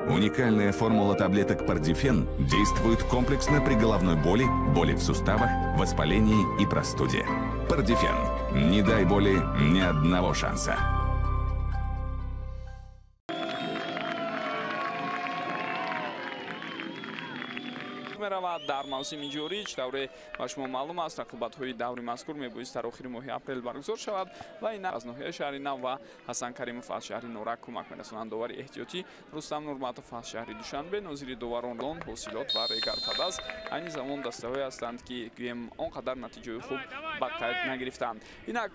Уникальная формула таблеток Пардифен действует комплексно при головной боли, боли в суставах, воспалении и простуде. Пардифен. Не дай боли ни одного шанса. Меравад дар мавсими ҷорӣ. Чӣ тавре ба шумо маълум аст, рақобатҳои даври мазкур мебоист дар охири моҳи апрел баргузор шавад ва ин аз ноҳияи шаҳри Нав ва Ҳасан Каримов аз шаҳри Норак кӯмак мерасонанд. Довари эҳтиётӣ Рустам Нурматов аз шаҳри Душанбе, нозири доварон Лон, Ҳосилот ва Регар Тадаз. Айни замон дастаҳое ҳастанд, ки гӯем он қадар натиҷаи хуб ба қайд нагирифтанд. Инак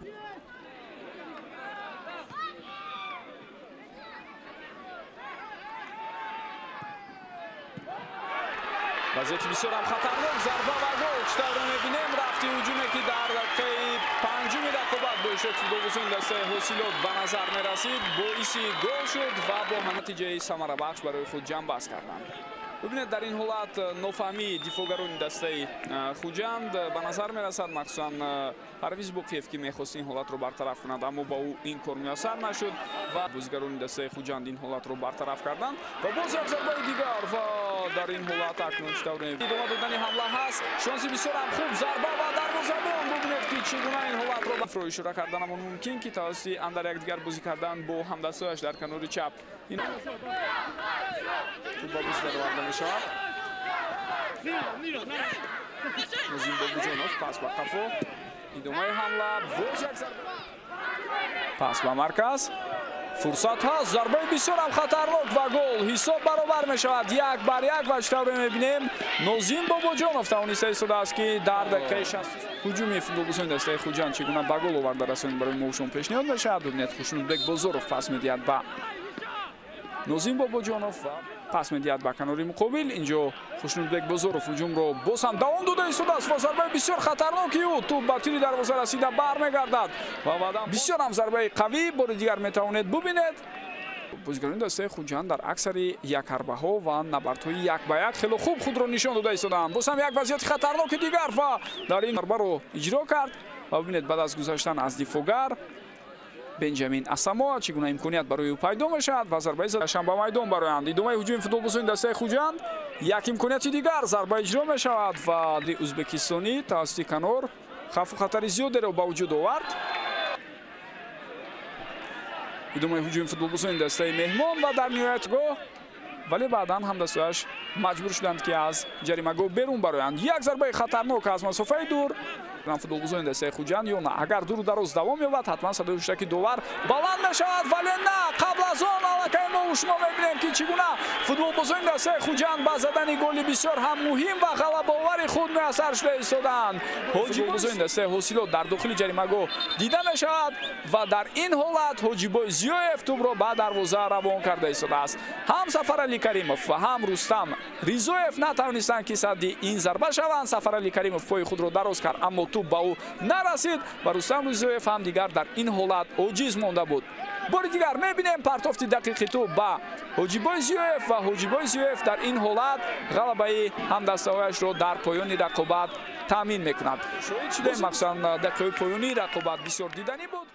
вазъияти бисёр ҳам хатарнок, зарба ва гол. Чӣ тавре мебинем, рафти ҳуҷуме, ки дар дақиқаи панҷуми рақобат бо иштироки футболбозони дастаи Ҳосилот ба назар мерасид, боиси гол шуд ва бо натиҷаи самарабахш барои худ ҷамъбаст карданд. Бибинед, дар ин ҳолат нофаҳмии дифоъгарони дастаи Хуҷанд ба назар мерасад, махсусан Парвиз Боқиев, ки мехост ин ҳолатро бартараф кунад, аммо ба ӯ ин кор муяссар нашуд ва бозигарони дастаи Хуҷанд ин ҳолатро бартараф карданд. Ва боз як зарбаи дигар ва дар ин ҳолат акнун чӣ тавре идома додани ҳамла ҳаст. Шонси бисёр ҳам хуб, зарба ва дарвозабон. Бибинед, ки чӣ гуна ин ҳолатро ишора карданамон мумкин, ки тавассути андар якдигар бозӣ кардан бо ҳамдастҳояш дар канори чап ин туп ба бозӣ дароварда мешавад. Нозим Бобоҷонов пас ба қафо, идомаи ҳамла, боз як зарба, пас ба марказ, фурсат ҳаст, зарбаи бисёр ҳам хатарнок ва гол. Ҳисоб баробар мешавад 1-1 ва чӣ тавре мебинем, Нозим Бобоҷонов тавониста истодааст, ки дар дақиқаи 60 ҳуҷуми футболбозони дастаи Хуҷанд чӣ гуна ба гол оварда расонид барои мо пешниҳод мешавад. Бибинед, Хушнудбек Бозоров пас медиҳад ба Нозим Бобоҷонов ва пас медиҳад ба канори муқобил. Инҷо Хушнудбек Бозоров ҳуҷумро боз ҳам давом дода истодааст ва зарбаи бисёр хатарноки ӯ, туп ба тири дарвоза расида бармегардад ва баъдан бисёр ҳам зарбаи қавӣ. Бори дигар метавонед бубинед, бозигарони дастаи Хуҷанд дар аксари якҳарбаҳо ва набардҳои 1-1 хело хуб худро нишон дода истодаанд. Боз ҳам як вазъияти хатарноки дигар ва дар ин зарбаро иҷро кард ва бубинед, баъд аз гузаштан аз дифоъгар Бенҷамин Асамоа чӣ гуна имконият барои ӯ пайдо мешавад ва зарбаи задашам ба майдон бароянд. Идомаи ҳуҷуми футболбозони дастаи Хуҷанд, як имконияти дигар, зарба иҷро мешавад ва ӯзбекистонӣ тавассути канор хавфу хатари зиёдеро ба вуҷуд овард. Идомаи ҳуҷуми футболбозони дастаи меҳмон ва дар ниҳоятгоҳ, вале баъдан ҳамдастааш маҷбур шуданд, ки аз ҷаримагоҳ берун бароянд. Як зарбаи хатарнок аз масофаи дур футболбозони дастаи Хуҷанд ё на, агар дуру дароз давом ёбад, ҳатман садои ҳуштаки довар баланд мешавад, вале на, қабл аз он аллакай мо шумо мебинем, ки чӣ гуна футболбозони дастаи Хуҷанд ба задани голи бисёр ҳам муҳим ва ғалабаовари худ муяссар шуда истодаанд. Футболбозони дастаи Ҳосилот дар дохили ҷаримагоҳ дида мешавад ва дар ин ҳолат Ҳоҷибой Зиёев тӯбро ба дарвоза равон карда истодааст. Ҳам Сафарали Каримов ва ҳам Рустам Ризоев натавонистанд, ки садди ин зарба шаванд. Сафарали Каримов пои худро дароз кард, аммо туп ба ӯ нарасид ва Рустам Ризоев ҳам дигар дар ин ҳолат оҷиз монда буд. Бори дигар мебинем партофти дақиқи туп ба Ҳоҷибой Зиёев ва Ҳоҷибой Зиёев дар ин ҳолат ғалабаи ҳамдастаҳояшро дар поёни рақобат таъмин мекунад. Шоҳид шудем, махсусан дақиқаҳои поёнии рақобат бисёр диданӣ буд.